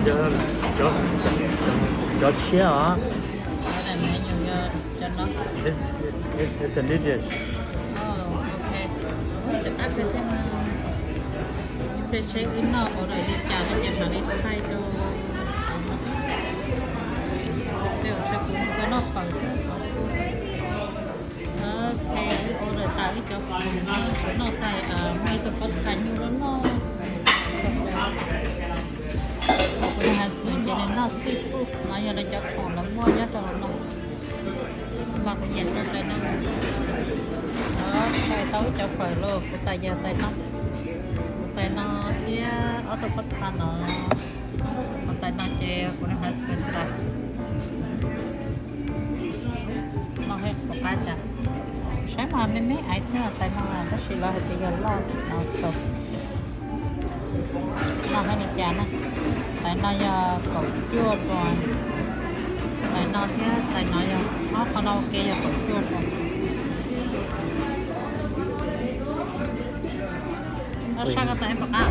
Cov, cov, cov tshiab os. Cov no. It's, it's a new dish. Oh, okay. Ub, txiv qab kawg thiab mas. Ib pliag seb wb noj ua li cas no ces mam li thaij rau. Ces kuv noj fawm xwb. Ok, wb order tas wb cov fawm, kuv noj tas, muaj ib tug pob txha nyuj loj loj. Kuv husband ces nws noj seafood no, yog lawv cov khoom lawv muaj nyob rau hauv no. Mas kuv nyiam rau tais no. Ok, tau wb cov fawm los kuv tais yog tais no. Kuv tais no thiab ob tug pob txha no. Kuv tais no ces kuv husband tais. Noj hauv qab cas, saib mas me me ais xwb tais no tab sis lawv hais tias yog loj no tau. Noj hauv li cas na. Tais no yog kaum cuaj rau. Tais no thiab tais no yog, ob qhov no ua ke yog kaum cuaj rau. Noj sab ko tais pom qab.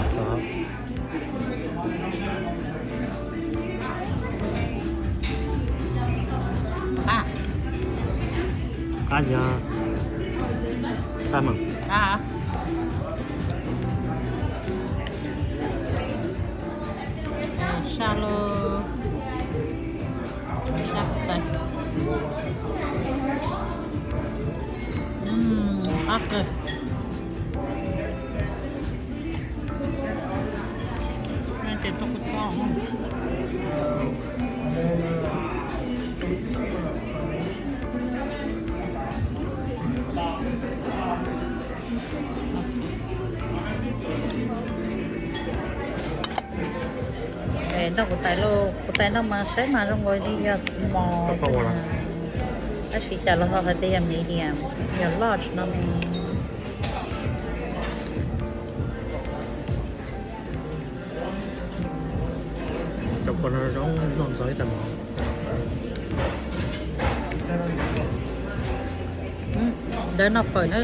Qab, qab yog, qab mas. Qab hả? Sa lô, sa tais. Qab kawg. Ces rau kuv tso. Noj kuv tais lauj, kuv tais no mas saib mas zoo nkaus li yog small xwb na. Tab sis cas lawv ho hais tias yog medium, yog large no ne. Cov kua no zoo noj ntxov ib tag mov. Ntawd noj fawm na.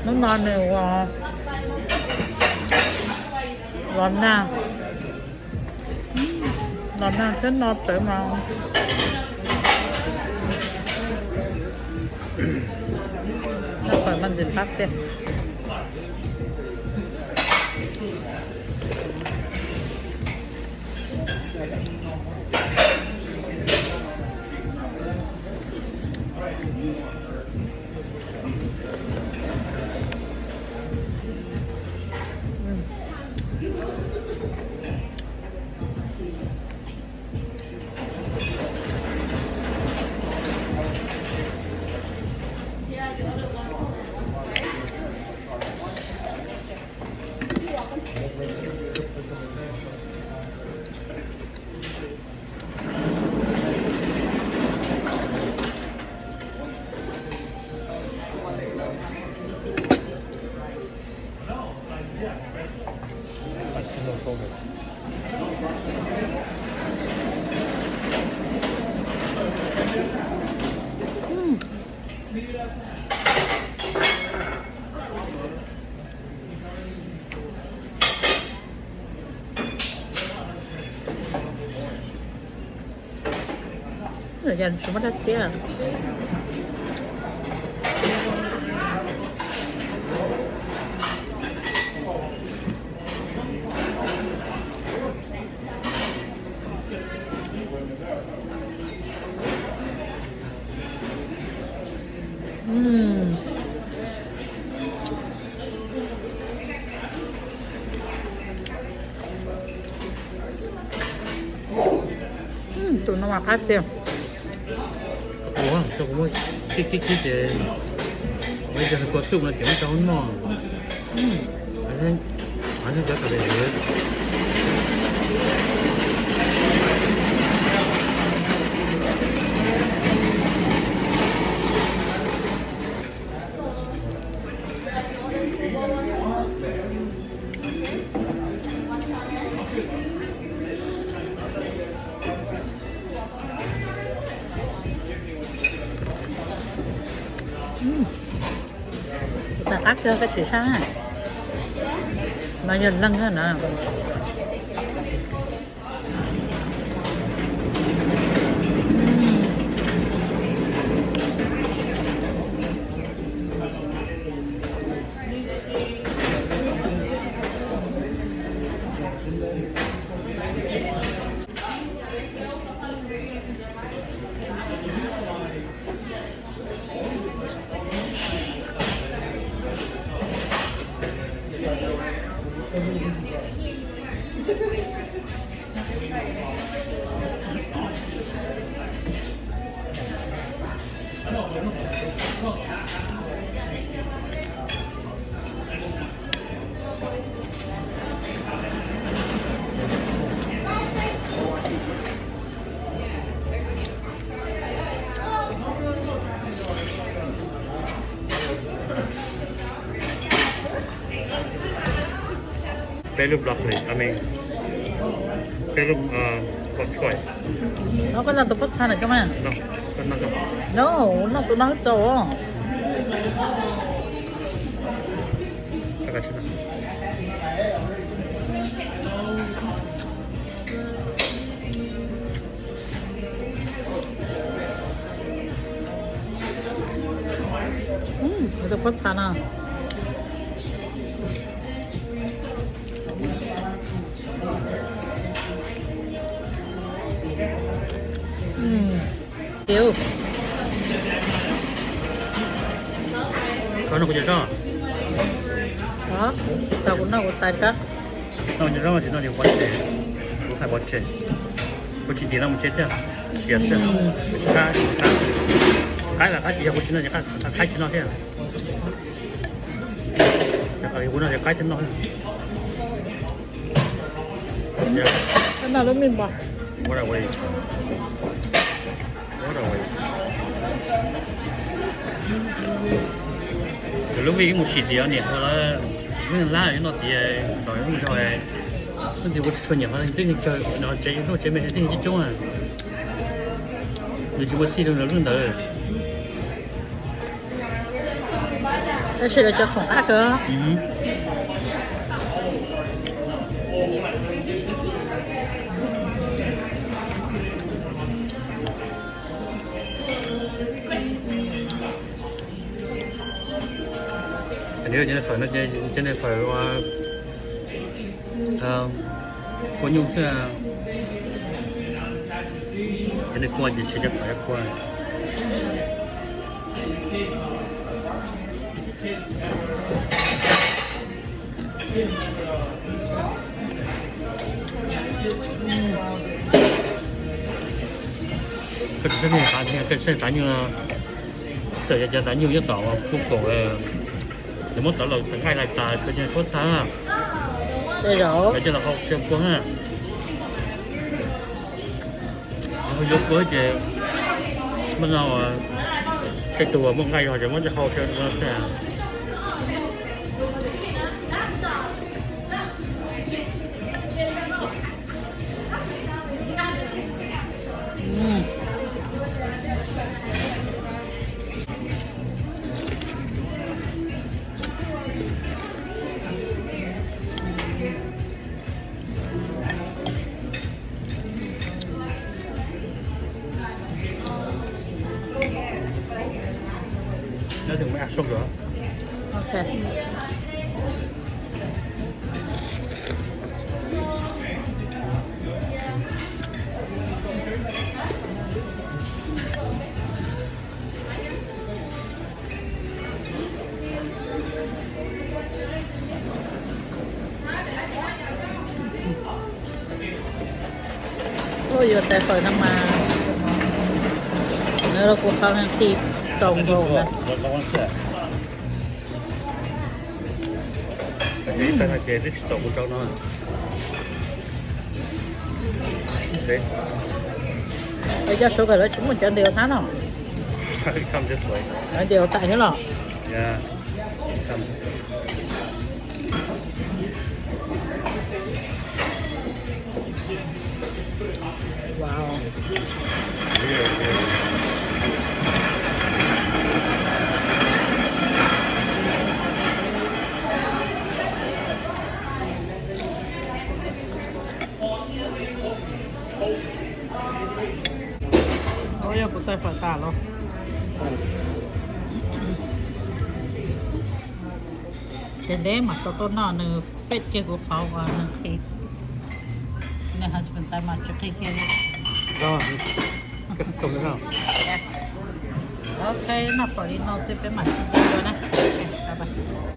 Hnub no nws ua los nag, los nag thiab no tsawv mas noj fawm mas ntxim qab tiag. Lawv cas tsis muaj dab txiab. Tus no mas qab tiag. Kuv, kuv muab kib kib kib ces, ua li cas kua txuj no ces muab tso hauv noj. Cov tas li. Koj sim saib, no yog leej na. Peb lub broccoli, I mean, peb lub, uh, bok choy. Koj noj tus pob txha na koj mas. No, noj tus no txaus. Tus pob txha no. Koj noj kuv cov zaub. Tau kuv noj kuv tais kab. Noj kuv cov zaub tsis noj ces pov tseg. Kuv hais pov tseg. Kuv tsis tim no mus tsev thiab. Siav thiab. Kuv tsis qab, tsis qab. Qaib los qab tsis yog, kuv tsis noj ces qaib tsis noj thiab. Kuv noj ces qaib thiab noj. Noj lub me npam. Lub vij ib mus sim tias niam hluas lawv, lub lab no tias nrog lub zog, leej twg ua tsis tshua nyiam qhov twb tsawg no tsev, lub tsev me twb coob coob na. Nws tsis muaj txhij rau lawv lub ntawd. Tab sis lawv cov khoom qab kawg. Cov nej fawm no ces cov nej fawm ua kua nyuj xwb. Cov nej kua ces tsis cov fawm kua. Koj tsis saib nej qav, koj tsis saib qav nyuj, txawm yog cov qav nyuj nyob tom kuj kaum, nws muab tov los nqaij lais tas tsuas yog tshuab txha. Lawv coj los hau sia kua na. Hau yuav kua ces muab no, tej tug muaj nqaij yog ces muab coj hau sia kua xwb. Nó thường mới ăn sốt rồi. Ok. Ua yuav tais fawm no mas nws los kuv qhov thi txaus nkaus na. Ces twb tsis txaus kuv rau no. Cov sugar lawv tsis muaj cov ntiav thab no. Lawv ntiav tais thiab los? Wow. Tag los. Tsev deb mas tau tuaj noj, nws peb kiag kuv qhov uas nws qhis. Nws husband tais mas tsis qhis kiag li. Ok, noj pom li no xwb peb mam sib ntsib dua na.